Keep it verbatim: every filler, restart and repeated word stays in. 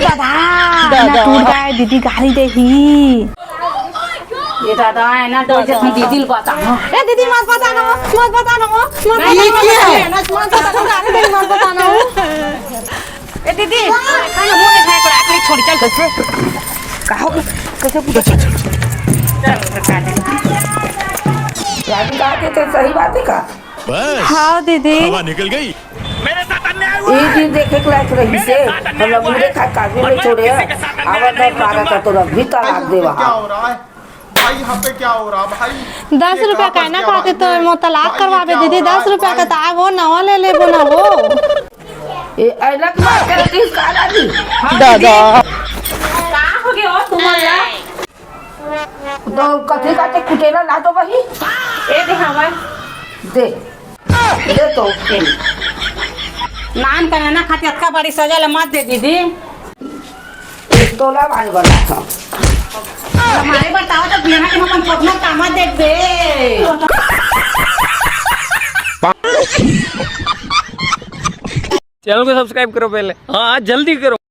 दादा, दादा। ना टूट गए, दीदी गारी देही। ए दादा, ए ना डर जइसे दीदी ल बता ना। ए दीदी, मत बता ना, मत बता ना, मत बता ना। ये क्या है? ए ना, मत बता ना, गारी देही, मत बता ना। ए दीदी, खाना मुंह में खाए को आखिरी छोड़ी, चल। कैसे? का हो गया? कैसे पूछा? चल, चल, चल। राजू कहा के तो सही बात है का? बस। हाँ दीदी। हवा निकल गई। मेरे साथ अन्याय हुआ ये है। दिन देखे के लायक रही मेरे से, साथ अन्याय हम लोग हुआ पूरे है। खा काजू और में मैं छोड़े किसी हैं। के साथ अन्याय आवा नहीं तो पारा करूंगा। का तो रख भी तलाक दे भाई, यहाँ पे वहाँ। क्या हो रहा है? भाई, यहाँ पे क्या हो रहा भाई? दस ये रुपया कहाँ का पर है ना क्या खाते बात तो है? मो तलाक भाई, ये करवावे क्या दीदी, हो रहा दस है? रुपया का भाई, तो आगो नवा ले लेबो ना हो। ए, ऐनक मार के रखी इसका आदमी। हाँ, दादा। दीदी। का हो गया हो तुम्हारा? तो कथी का ते कुटेला ला दो वही। ए दे हवा। दे। दे तो। नान का ना खाती अतका बड़ी सजा ले मत दे दीदी। तोला भाई बना था। हमारे बताओ तो बिहार के अपन सपना कामा देख दे। चैनल को सब्सक्राइब करो पहले। हाँ, जल्दी करो।